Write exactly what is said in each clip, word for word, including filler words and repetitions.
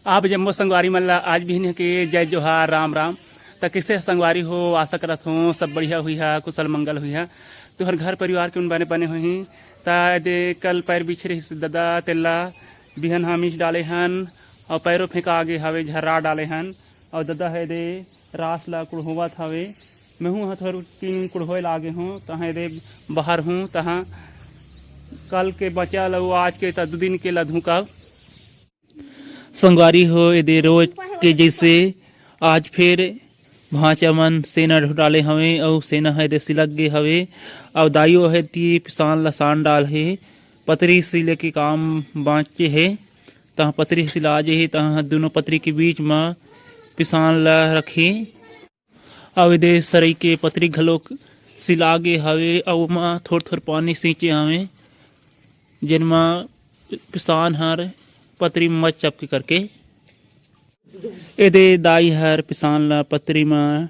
आप जम्मो संगवारी मन ला आज बिहनिया के जय जोहार, राम राम। त कइसे संगवारी हो? आशा करत हों सब बढ़िया हुई हा, कुशल मंगल हुई हा। तुहर घर परिवार के मन बने बने होही। त एदे कल पैर बिछे रहिस ददा, तेला बिहन हा मीच डाले हन अउ पैरो फेंका गे हवे, झर्रा डाले हन। अउ ददा हे दे रास ला कुड़होवत हवे। महूं ह थोर तीन कुड़होए लागे हों, तहां एदे बाहर हूं, तहां कल के बचा ल अउ आज के त दू दिन के ला धुकब। संगवारी हो, एदे रोज के जइसे आज फेर भांचा मन सेना डाले हवे अउ सेना ह एदे सिलक गे हवे। अउ दाई ओ हे ती पिसान ला सान डाल हे, पतरी सिले के काम बांचे हे। तहां पतरी सिला जे हे, तहां दूनों पतरी के बीच म पिसान ला रखे। अउ एदे सरई के पतरी घलोक सिला गे हवे अउ ओमा थोर थोर पानी सींचे हवे, जेन म पिसान हर पतरी म चपके करके। एदे दाई हर पिसान ला पतरी म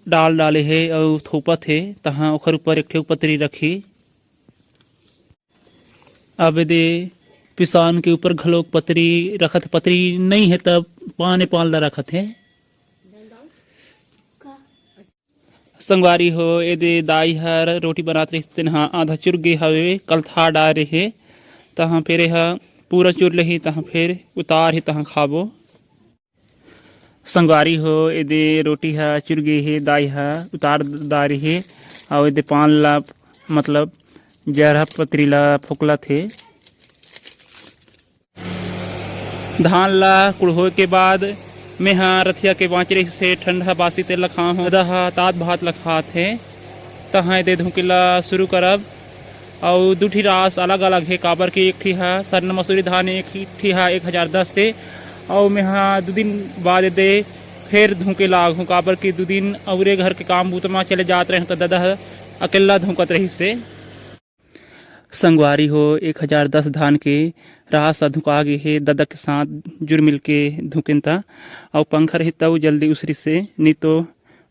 डाल डाले हे अउ थोपत हे, तहां ओखर ऊपर एक ठे पतरी रखी। अब एदे पिसान के ऊपर घलोक पतरी रखत, पतरी नई हे तब पाने पान ला रखत हे। संगवारी हो, एदे दाई हर रोटी बनात रहिस, तेन ह आधा चुर गे हवे, कलथा डारे हे, तहां फेर एहा पूरा चुर लेही, तहां फेर उतार ही, तहां खाबो। संगवारी हो, एदे रोटी ह चुर गे हे, दाई ह उतार डारे हे, अउ एदे पान ला, मतलब जरहा पतरी ला फोकलत हे। धान ला कुड़होए के बाद मेहा रथिया के बांच रहिस हे ठंडा बासी, तेला खाहूं। ददा ह तात भात ला खात हे, तहां एदे धुंके ला शुरू करब। अउ दू ठी रास अलग-अलग हे, काबर कि एक ठी ह सरना मसूरी धान, एक ठी ह एक हजार दस हे, अउ मेहा दू दिन बाद एदे फेर धुंके लागहूं, काबर कि दू दिन अउरे घर के काम बूता म चले जात रहेंव, त ददा ह अकेल्ला धुंकत रहिस हे। संगवारी हो, एक हजार दस धान के रास ह धुंका गे हे, ददा के साथ जुर मिल के धुंकेन त, अउ पंखा रही तउ जल्दी उसरी से, नी तो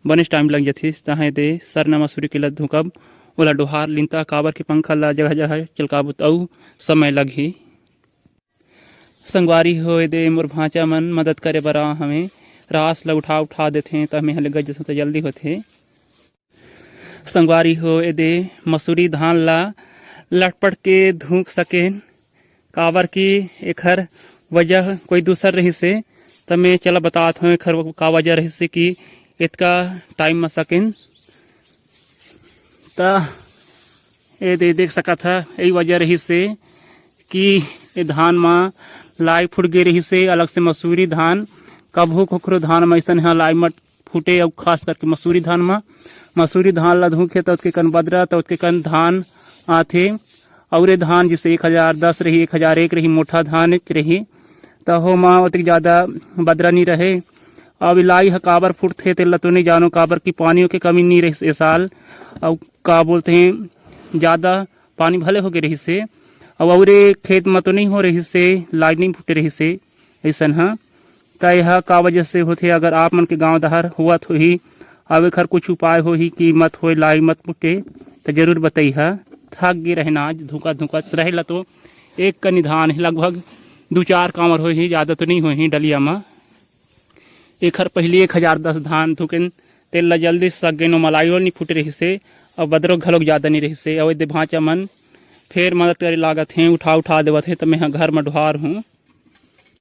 बनेच टाइम लग जथे। तहां एदे सरना मसूरी के ल धुंकब, ओला डोहार लिंता, काबर के पंखा ल जगह जगह चलकाबो त अउ समय लगही। संगवारी हो, एदे मोर भांचा मन मदद करे बर आ हवे, रास ल उठा उठा देथे, त मेहा लेगत जथों त जल्दी होथे। संगवारी हो, एदे मसूरी धान ला लटपट के धुंक सकेन, काबर कि एखर वजह कोई दूसर रहिस हे। त मैं चला बतात हूं एखर का वजह रहिस हे कि एतका टाइम म सकेन। त एदे देख सकत ह, यही वजह रहिस हे कि ए धान म लाई फूट गे रहिस हे। अलग से मसूरी धान, कभू कखरो धान म अइसन ह लाई मत फूटे, अउ खास करके मसूरी धान म, मसूरी धान ला धुंके त ओतके कन बदरा, त ओतके कन धान आथे। अउ रे धान जइसे एक हजार दस रही, एक हजार एक रही, मोटा धान रही, त होमा ओतके जादा बदरा नी रहे। अब लाई ह काबर फूटथे, तेला तो नइ जानो, काबर कि पानियों के कमी नी रहिस ए साल। अउ का बोलथे, जादा पानी भले होगे रहिस हे, अउ अउरे खेत म तो नइ हो रहिस हे, लाई नइ फूटे रहिस हे, अइसन ह। त एहा का वजह से होथे? अगर आप मन के गांव डहर होवत होही, अउ एखर कुछ उपाय होही कि मत होय, लाई मत फूटे, त जरूर बतइहा। थक गे रहेन आज, धुंकत धुंकत। रहे ला तो एक कनी धान हे, लगभग दू चार कांवर होही, जादा तो नइ होही डलिया म। एखर पहिली एक हजार दस धान धुकेन, तेल ला जल्दी सकेन, ओमा लाइयो नी फूटे रहिस हे, अउ बदरो घलोक जादा नी रहिस हे। अउ एदे भांचा मन फेर मदद करे लागत हे, उठा उठा देवत हे, त मेंहा घर म डोहार हूं।